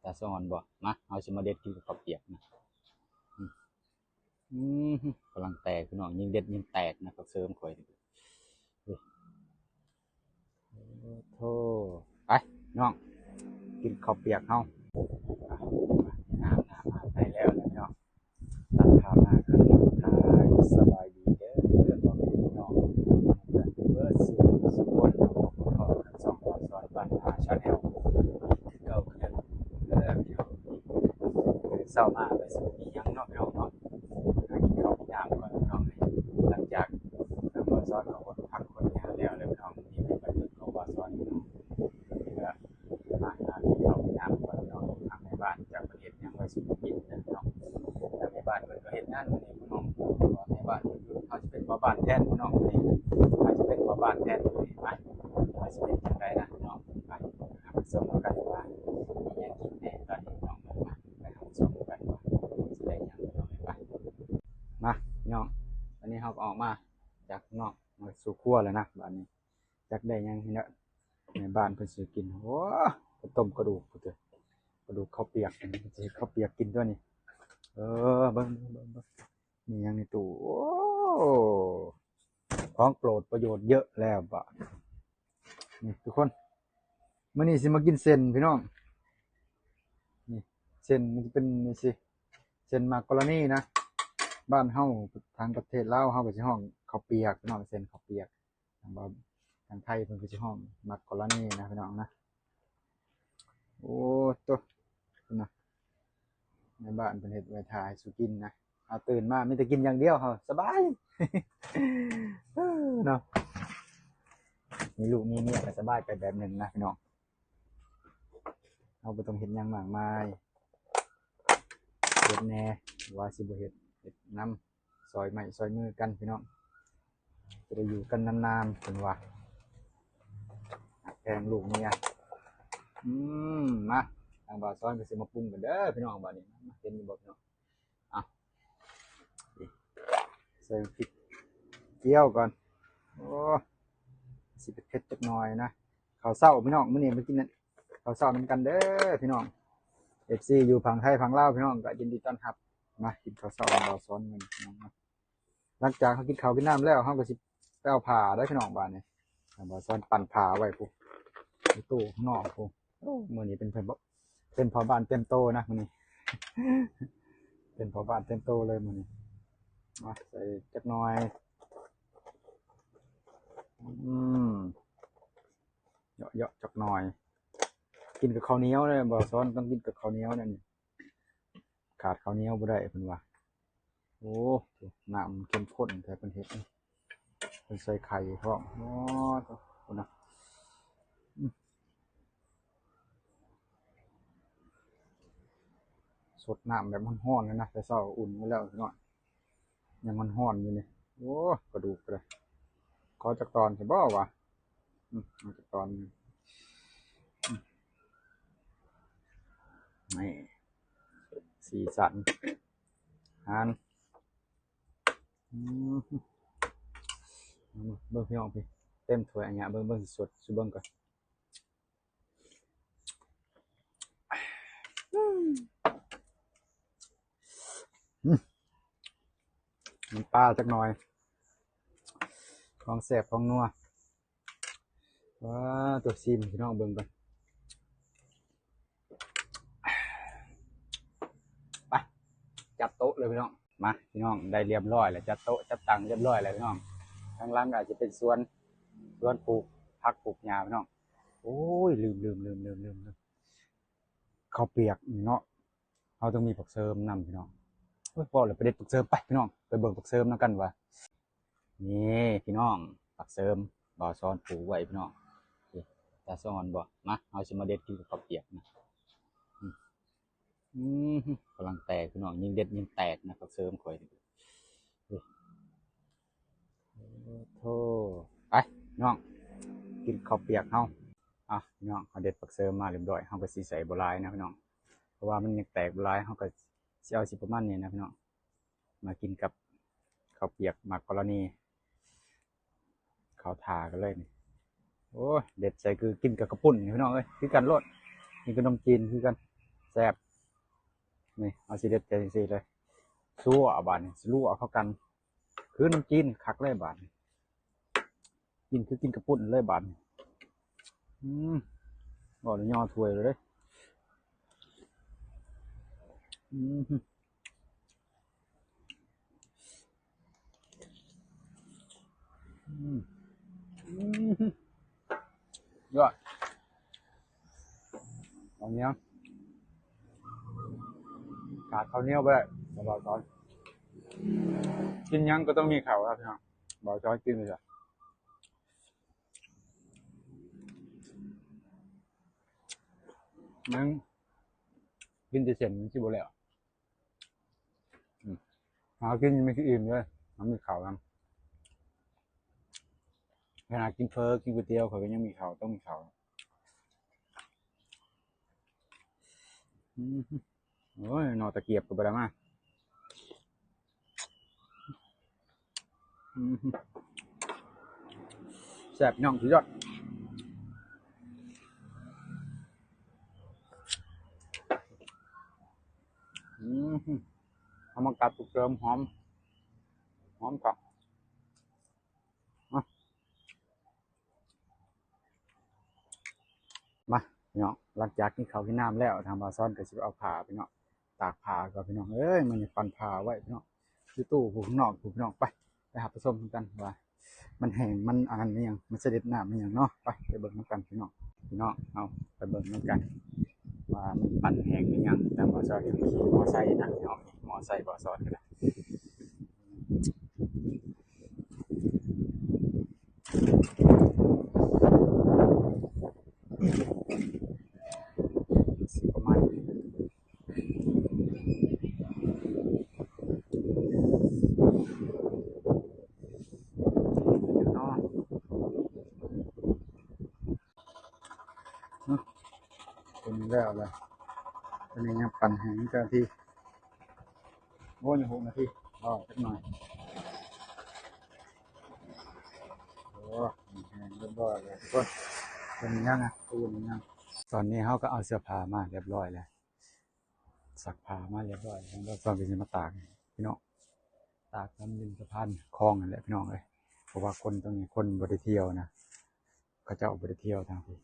ຕາສະອອນບໍ່? ມາ ເຮົາຊິມາເດັດກິນກັບເຂົ້າປຽກນະ. ອືມ ອືມ ກຳລັງແຕກພີ່ນ້ອງ, ຍິ່ງເດັດຍິ່ງແຕກນະ ຜັກເສີມຂ້ອຍນີ້. ໂອ້ໂທ້ ໄປນ້ອງ ກິນເຂົ້າປຽກເຮົາ. ອາບນ້ຳ ອາບໃຫ້ແລ້ວນະພີ່ນ້ອງ. ຕັດພາບມາກະທັກທາຍສະບາຍດີເດີພໍ່ແມ່ພີ່ນ້ອງເພື່ອນເບິດສູ່ຄົນ ພົບກັບຊ່ອງບ່າວສອນບ້ານທ່າ Channel ຄືເກົ່າຄືເດີພີ່ນ້ອງ. ເຊົ້າມາກະຊິບໍ່ມີຫຍັງເນາະພີ່ນ້ອງເນາະ ຫາກິນເຂົ້າກິນນ້ຳກ່ອນພີ່ນ້ອງ. ຫຼັງຈາກບ່າວສອນກະອົດພັກອົດຫຍັງແລ້ວແລ້ວພີ່ນ້ອງ ນີ້ເປັນວັນຢຸດຂອງບ່າວສອນພີ່ນ້ອງ. ມາຫາກິນເຂົ້າກິນນ້ຳກ່ອນເນາະ. ທາງແມ່ບ້ານຈັກເພິ່ນເຮັດຫຍັງໄວ້ສູ່ກິນເນາະ. ທາງແມ່ບ້ານເພິ່ນກະເຮັດງານມື້ນີ້ພີ່ນ້ອງ. ເພາະວ່າແມ່ບ້ານເພິ່ນຢຸດ ເຮົາຊິເປັນພໍ່ບ້ານແທນພີ່ນ້ອງ. ເຮົາຊິເປັນພໍ່ບ້ານແທນມື້ນີ້. ໄປ ວ່າຊິເປັນຈັ່ງໃດນະພີ່ນ້ອງ. ໄປ ໄປຮັບຊົມນຳກັນວ່າມີຫຍັງກິນແດ່ຕອນນີ້ພີ່ນ້ອງ. ໄປ ໄປຮັບຊົມນຳກັນວ່າຊິໄດ້ຫຍັງພີ່ນ້ອງ. ໄປ ມາພີ່ນ້ອງ ຕອນນີ້ເຮົາກະອອກມາຈາກຂ້າງນອກ ມາສູ່ຄົວແລ້ວນະບາດນີ້. ຈັກໄດ້ຫຍັງນີ້ແຫຼະ ແມ່ບ້ານເພິ່ນຊິກິນ. ໂອ້ ໄປຕົ້ມກະດູກພຸ້ນເດີ ກະດູກເຂົ້າປຽກ ເພິ່ນຊິເຮັດເຂົ້າປຽກກິນຕົວນີ້. ເອີ ເບິ່ງ ເບິ່ງ ເບິ່ງ ເບິ່ງ ມີຫຍັງໃນຕູ້. ໂອ້ ຂອງໂປດປະໂຫຍດເຍາະແລ້ວບາດນີ້ທຸກຄົນ. ມື້ນີ້ຊິມາກິນເສັ້ນພີ່ນ້ອງ. ນີ້ເສັ້ນມັນຈະເປັນຈັ່ງຊີ້ ເສັ້ນມັກກອລານີນະ. ບ້ານເຮົາ ທາງປະເທດລາວເຮົາກະຊິຮ້ອງເຂົ້າປຽກພີ່ນ້ອງ ເສັ້ນເຂົ້າປຽກ. ທາງ ທາງໄທເພິ່ນກະຊິຮ້ອງມັກກອລານີນະພີ່ນ້ອງນະ. ໂອ້ໂຕ ພຸ້ນນະ ແມ່ບ້ານເພິ່ນເຮັດໄວ້ຖ້າໃຫ້ສູ່ກິນນະ. ເຮົາຕື່ນມາມີແຕ່ກິນຢ່າງດຽວ ເຮົາສະບາຍເນາະ. ມີລູກມີເມຍກະສະບາຍໄປແບບໜຶ່ງນະພີ່ນ້ອງ. ເຮົາບໍ່ຕ້ອງເຮັດຫຍັງມາກມາຍ ເຮັດແດ່ ວ່າຊິບໍ່ເຮັດ ເຮັດນຳ ຊ່ອຍໄມ້ຊ່ອຍມືກັນພີ່ນ້ອງ ຈະໄດ້ຢູ່ກັນນານໆ ເພິ່ນວ່າຮັກແພງລູກເມຍ. ອືມ ມາ ທາງບ່າວສອນກະຊິມາປຸງກັນເດີພີ່ນ້ອງ. ບາດນີ້ມາ ເຫັນຢູ່ບໍ່ພີ່ນ້ອງ? ເອົາ ໃສ່ພລິກຈຽວກ່ອນ. ໂອ້ ຊິເຜັດໆຈັກໜ້ອຍນະ. ເຂົ້າເຊົ້າພີ່ນ້ອງ ມື້ນີ້ມາກິນເຂົ້າເຊົ້ານຳກັນເດີພີ່ນ້ອງ. ເອັຟຊີ ຢູ່ຝັ່ງໄທຝັ່ງລາວພີ່ນ້ອງກະຍິນດີຕ້ອນຮັບ ມາກິນເຂົ້າເຊົ້ານຳບ່າວສອນມື້ນີ້ພີ່ນ້ອງ. ຫຼັງຈາກເຮົາກິນເຂົ້າກິນນ້ຳແລ້ວ ເຮົາກະຊິໄປເອົາຜ້າເດີພີ່ນ້ອງ. ບາດນີ້ບ່າວສອນປັ່ນຜ້າໄວ້ພຸ້ນ ຢູ່ຕູ້ຂ້າງນອກພຸ້ນ. ໂອ້ ມື້ນີ້ເປັນ ເປັນພໍ່ບ້ານເຕັມໂຕນະມື້ນີ້ ເປັນພໍ່ບ້ານເຕັມໂຕເລີຍມື້ນີ້. ມາ ໃສ່ຈັກໜ້ອຍ ອືມ ເຍາະໆຈັກໜ້ອຍ. ກິນກັບເຂົ້າໜຽວເດີ ບ່າວສອນຕ້ອງກິນກັບເຂົ້າໜຽວເດ້ນີ້. ຂາດເຂົ້າໜຽວບໍ່ໄດ້ເພິ່ນວ່າ. ໂອ້ ນ້ຳເຂັ້ມຂຸ້ນແທ້ເພິ່ນເຮັດນີ້ ເພິ່ນໃສ່ໄຂ່ພ້ອມ. ໂອ້ ພຸ້ນນະ ອືມ ສົດນ້ຳແບບຮ້ອນໆເລີຍນະ ແຕ່ເຊົ້າອຸ່ນໄວ້ແລ້ວໜ້ອຍ ຍັງຮ້ອນໆຢູ່ນີ້. ໂອ້ ກະດູກກະໄດ້ ຂໍຈັກຕອນຊິບໍ່ວະ. ອືມ ເອົາຈັກຕອນໜຶ່ງ. ອືມ ນີ້ ສີສັນອາຫານ. ອືມ ເບິ່ງພີ່ນ້ອງພີ້ ເຕັມຖ້ວຍອັນເນີ້ຍ. ເບິ່ງ ເບິ່ງ ຊິສົດສູ່ເບິ່ງກ່ອນ. ອືມ ນ້ຳປາຈັກໜ້ອຍ ຂອງແຊບຂອງນົວ. ວ້າ ໂຕ ຊີມໃຫ້ພີ່ນ້ອງເບິ່ງກ່ອນ. ໄປ ຈັດໂຕະເລີຍພີ່ນ້ອງ. ມາພີ່ນ້ອງ ໄດ້ລຽບຮ້ອຍແລ້ວ ຈັດໂຕະຈັດຕັ່ງລຽບຮ້ອຍແລ້ວພີ່ນ້ອງ. ທາງຫຼັງກະອາດຈະເປັນສວນ ສວນປູກຜັກປູກຫຍ້າພີ່ນ້ອງ. ໂອ້ຍ ລືມ ລືມ ເຂົ້າປຽກນີ້ເນາະ ເຮົາຕ້ອງມີຜັກເສີມນຳພີ່ນ້ອງ. ໂອ້ຍ ເວົ້າແລ້ວໄປເດັດຜັກເສີມ ໄປພີ່ນ້ອງ ໄປເບິ່ງຜັກເສີມນຳກັນວ່າ. ນີ້ພີ່ນ້ອງ ຜັກເສີມບ່າວສອນປູກໄວ້ພີ່ນ້ອງ. ຕາສະອອນບໍ່? ມາ ເຮົາຊິມາເດັດກິນກັບເຂົ້າປຽກນະ. ອືມ ກຳລັງແຕກພີ່ນ້ອງ ຍິ່ງເດັດຍິ່ງແຕກນະ ຜັກເສີມຂ້ອຍນີ້. ໂອ້ໂທ້ ໄປນ້ອງ ກິນເຂົ້າປຽກເຮົາ. ອ່ະ ພີ່ນ້ອງ ເຮົາເດັດຜັກເສີມມາລຽບຮ້ອຍ ເຮົາກະຊິໃສ່ບໍ່ຫຼາຍນະພີ່ນ້ອງ ເພາະວ່າມັນຍັງແຕກບໍ່ຫຼາຍ ເຮົາກະຊິເອົາຊິປະມານນີ້ນະພີ່ນ້ອງ. ມາກິນກັບເຂົ້າປຽກໝາກກໍລະນີ ເຂົ້າທ່າກັນເລີຍນີ້. ໂອ້ຍ ເດັດໃສ່ຄືກິນກັບເຂົ້າປຸ້ນນີ້ພີ່ນ້ອງເອີຍ ຄືກັນໂລດ ກິນກັບໜົມຈີນຄືກັນ. ແຊບ. ນີ້ ເຮົາຊິເດັດໃສ່ຈັ່ງຊີ້ເລີຍ ຊົ່ວບາດນີ້ ຊິລົວກເຂົ້າກັນ ຄືໜົມຈີນຄັກເລີຍບາດນີ້. ກິນຄືກິນກະປຸ້ນເລີຍບາດນີ້. ອືມ ບໍ່ໄດ້ຍໍຖ້ວຍເລີຍເດ້. ອືມ ອືມ ອືມ ຍອດ. ເຂົ້າໜຽວ ຂາດເຂົ້າໜຽວບໍ່ໄດ້ ບ່າວສອນ. ກິນຫຍັງກໍຕ້ອງມີເຂົ້າ ຄັບພີ່ນ້ອງ. ບ່າວສອນກິນເລີຍ ຍັງກິນແຕ່ເສັ້ນມັນຊິບໍ່ແລ້ວ. ອືມ ຫາກິນມັນຊິອີ່ມເລີຍ ມັນມີເຂົ້ານຳ. ຂະໜາດກິນເຝີ ກິນກ໋ວຍຕຽວ ຂ້ອຍກໍຍັງມີເຂົ້າ ຕ້ອງມີເຂົ້າ. ອືມ ໂອ້ຍ ໜໍ່ຕະກຽບກໍບໍ່ໄດ້ມາ. ອືມ ແຊບພີ່ນ້ອງ ສຸດຍອດ. ອືມ ເອົາມາກັດເສີມ ຫອມ ຫອມຄັກ. ມາ ມາພີ່ນ້ອງ ຫຼັງຈາກກິນເຂົ້າກິນນ້ຳແລ້ວ ທາງບ່າວສອນກໍຊິເອົາຜ້າພີ່ນ້ອງ ຕາກຜ້າກ່ອນພີ່ນ້ອງເອີຍ. ມັນຍັງປັ່ນຜ້າໄວ້ພີ່ນ້ອງ ຢູ່ຕູ້ຜູ້ຂ້າງນອກຜູ້ ພີ່ນ້ອງ. ໄປ ໄປຮັບໄປຊົມນຳກັນວ່າມັນແຫ້ງ ມັນອັນນັ້ນອີ່ຫຍັງ ມັນສະເດັດນ້ຳອີ່ຫຍັງເນາະ. ໄປ ໄປເບິ່ງນຳກັນພີ່ນ້ອງ. ພີ່ນ້ອງ ເຮົາໄປເບິ່ງນຳກັນວ່າມັນປັ່ນແຫ້ງອີ່ຫຍັງ. ທາງບ່າວສອນຂີ່ມໍໄຊນະພີ່ນ້ອງ ມໍໄຊບ່າວສອນກໍໄດ້. ຊິປະມານນີ້ເນາະ. ເນາະ ເປັນແລ້ວແຫຼະ. ຕອນນີ້ຍັງປັ່ນໃຫ້ເຈົ້າໜ້າທີ່ ໂອ້ຍ ຫົກນາທີ ລໍຈັກໜ່ອຍ. ໂອ້ ແຫ້ງຮຽບຮ້ອຍແລ້ວທຸກຄົນ. ເປັນຫຍັງອະ ປູນຫຍັງ. ຕອນນີ້ເຮົາກໍເອົາເສື້ອຜ້າມາຮຽບຮ້ອຍແລ້ວ ຊັກຜ້າມາຮຽບຮ້ອຍແລ້ວ ແລ້ວຕອນນີ້ຊິມາຕາກພີ່ນ້ອງ ຕາກຕາມລິມສະພານຄອງນັ້ນແຫຼະພີ່ນ້ອງເອີຍ. ເພາະວ່າຄົນຕົງນີ້ຄົນບໍ່ໄດ້ທ່ຽວນະ ເຂົາເຈົ້າບໍ່ໄດ້ທ່ຽວທາງພີ້.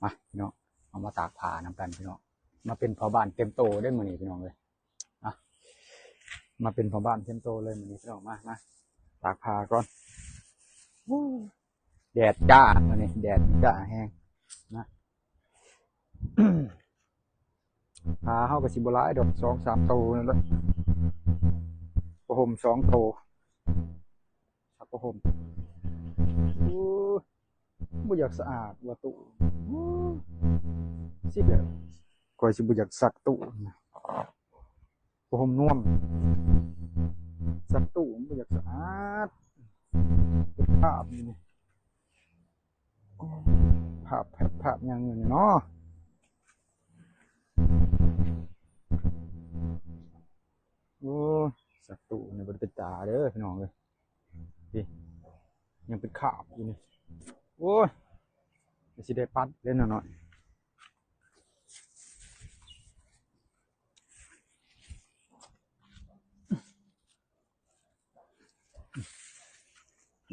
ມາພີ່ນ້ອງ ເຮົາມາຕາກຜ້ານຳກັນພີ່ນ້ອງ. ມາເປັນພໍ່ບ້ານເຕັມໂຕເດ້ມື້ນີ້ພີ່ນ້ອງເອີຍ. ມາ ມາເປັນພໍ່ບ້ານເຕັມໂຕເລີຍມື້ນີ້ພີ່ນ້ອງ. ມາ ມາຕາກຜ້າກ່ອນ. ໂອ້ ແດດຈ້າມື້ນີ້ ແດດຈ້າແຮງນະ. ຜ້າເຮົາກໍຊິບໍ່ຫຼາຍດອກ ສອງສາມໂຕນັ້ນແຫຼະ. ຜ້າຫົ່ມສອງໂຕ ຜ້າຫົ່ມ. ໂອ້ ບໍ່ຢາກສະອາດວ່າຕູ້. ໂອ້ ຊິແລ້ວ ຂ້ອຍຊິບໍ່ຢາກຊັກຕູ້ນະ. ຜ້າຫົ່ມນວມ ຊັກຕູ້ມັນບໍ່ຢາກສະອາດ. ເປັນຄາບຢູ່ນີ້ ໂອ້ ຄາບແພັດຄາບຫຍັງຢູ່ນີ້ເນາະ. ໂອ້ ຊັກຕູ້ນີ້ບໍ່ໄດ້ເປັນຕາເດີພີ່ນ້ອງເອີຍ. ນີ້ ຍັງເປັນຄາບຢູ່ນີ້. ໂອ້ຍ ຊິໄດ້ປັດເດ້ນ້ອຍໆ.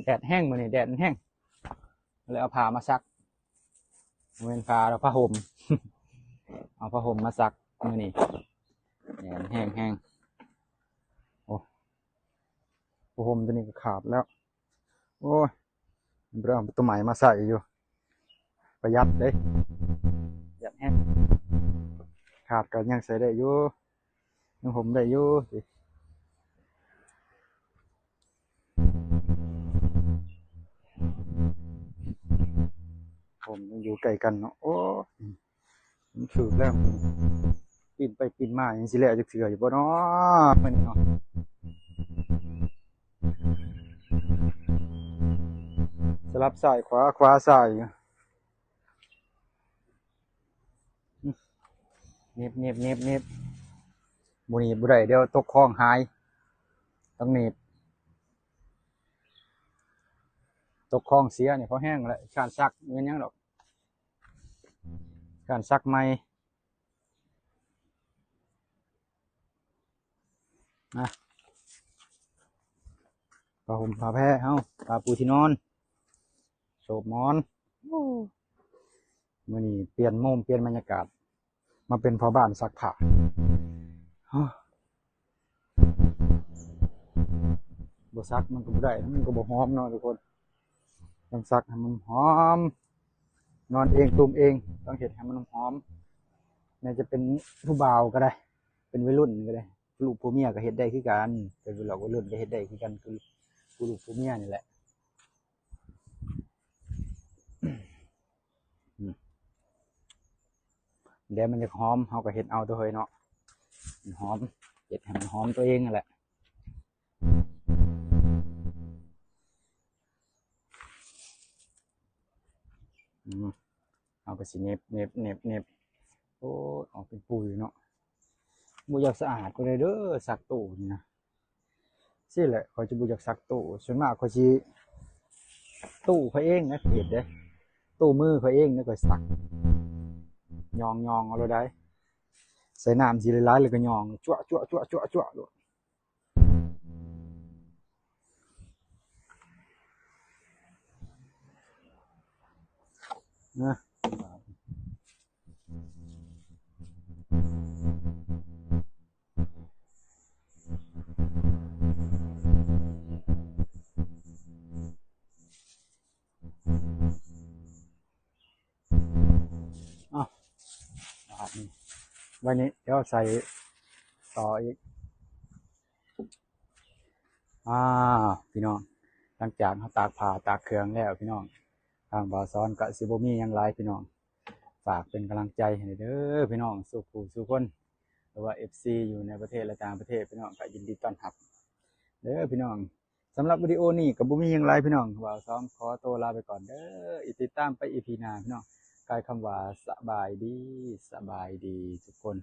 ແດດແຮງມື້ນີ້ ແດດມັນແຮງ ເລີຍເອົາຜ້າມາຊັກ. ບໍ່ແມ່ນຜ້າດອກ ຜ້າຫົ່ມ ເອົາຜ້າຫົ່ມມາຊັກມື້ນີ້. ແດດແຮງໆ. ໂອ້ ຜ້າຫົ່ມຕົວນີ້ກໍຂາດແລ້ວ. ໂອ້ຍ ບໍ່ໄດ້ເອົາຕົວໃໝ່ມາໃສ່ຢູ່ ປະຢັດເດ້ ປະຢັດແຮງ. ຂາດກໍຍັງໃສ່ໄດ້ຢູ່ ຍັງຫົ່ມໄດ້ຢູ່. ຫົ່ມຢູ່ໃກ້ກັນເນາະ. ໂອ້ ມັນຖືກແລ້ວ ປີ້ນໄປປີ້ນມາ ຍັງຊິແລ້ວຈັກເທື່ອຢູ່ບໍ່ເນາະ ມື້ນີ້ເນາະ. ສະຫຼັບຊ້າຍຂວາ ຂວາຊ້າຍຢູ່. ໜີບ ໜີບ ໜີບ ໜີບ ບໍ່ໜີບບໍ່ໄດ້ ດຽວຕົກຄອງຫາຍ ຕ້ອງໜີບ. ຕົກຄອງເສຍນີ້ພໍແຮງແລ້ວ ຂ້ານຊັກ ບໍ່ແມ່ນຫຍັງດອກ ຂ້ານຊັກໃໝ່. ມາ ຜ້າຫົ່ມຜ້າແພເຮົາ ຜ້າປູທີ່ນອນ ໂສບໝອນ. ໂອ້ ມື້ນີ້ປ່ຽນໂໝມ ປ່ຽນບັນຍາກາດ ມາເປັນພໍ່ບ້ານຊັກຜ້າ. ຮະ ບໍ່ຊັກມັນກໍບໍ່ໄດ້ ມັນກໍບໍ່ຫອມເນາະທຸກຄົນ. ຕ້ອງຊັກໃຫ້ມັນຫອມ ນອນເອງ ຕຸ້ມເອງ ຕ້ອງເຮັດໃຫ້ມັນຫອມ. ແມ່ນຈະເປັນຜູ້ບ່າວກໍໄດ້ ເປັນໄວລຸ້ນກໍໄດ້ ຜູ້ລູກຜູ້ເມຍກໍເຮັດໄດ້ຄືກັນ ເປັນຜູ້ລັກໄວລຸ້ນກໍເຮັດໄດ້ຄືກັນ ຄືຜູ້ລູກຜູ້ເມຍນີ້ແຫຼະ. ອືມ ແດດມັນຢາກຫອມ ເຮົາກໍເຮັດເອົາຕົວເຮີຍເນາະ ມັນຫອມ ເຮັດໃຫ້ມັນຫອມຕົວເອງຫັ້ນແຫຼະ. ອືມ ເຮົາກໍຊິເໜັບ ເໜັບ ເໜັບ ເໜັບ ໂອ້ຍ ອອກເປັນປຸຍເນາະ. ບໍ່ຢາກສະອາດປານໃດເດີ ຊັກໂຕນີ້ນະ. ຊີ້ແຫຼະ ຂ້ອຍຈະບໍ່ຢາກຊັກໂຕ ສ່ວນມາກຂ້ອຍຊິ ໂຕຂ້ອຍເອງນະ ເຮັດເດ້ ໂຕມືຂ້ອຍເອງນະ ຂ້ອຍຊັກ ຫຍ້ອງໆ ເອົາໂລດໄດ໋ ໃສ່ນ້ຳຊິຫຼາຍໆ ແລ້ວກໍຫຍ້ອງ ຈົວະໆໆໆໂລດ. ນະ ເອົາ ບາດນີ້ ບາດນີ້ດຽວໃສ່ຕໍ່ອີກ. ອ້າວ ພີ່ນ້ອງ ຫຼັງຈາກເຮົາຕາກຜ້າຕາກເຄື່ອງແລ້ວ ພີ່ນ້ອງ ທາງບ່າວສອນກໍຊິບໍ່ມີຫຍັງຫຼາຍ ພີ່ນ້ອງ. ຝາກເປັນກຳລັງໃຈໃຫ້ເດີ ພີ່ນ້ອງ ສູ່ຜູ້ສູ່ຄົນ ຫຼືວ່າເອັຟຊີຢູ່ໃນປະເທດ ແລະ ຕ່າງປະເທດ ພີ່ນ້ອງ ກໍຍິນດີຕ້ອນຮັບເດີ ພີ່ນ້ອງ. ສຳລັບວິດີໂອນີ້ກໍບໍ່ມີຫຍັງຫຼາຍ ພີ່ນ້ອງ ບ່າວສອນຂໍໂຕລາໄປກ່ອນເດີ ອີກຕິດຕາມໄປອີພີໜ້າ ພີ່ນ້ອງ. ກ່າຍຄຳວ່າສະບາຍດີ ສະບາຍດີທຸກຄົນ.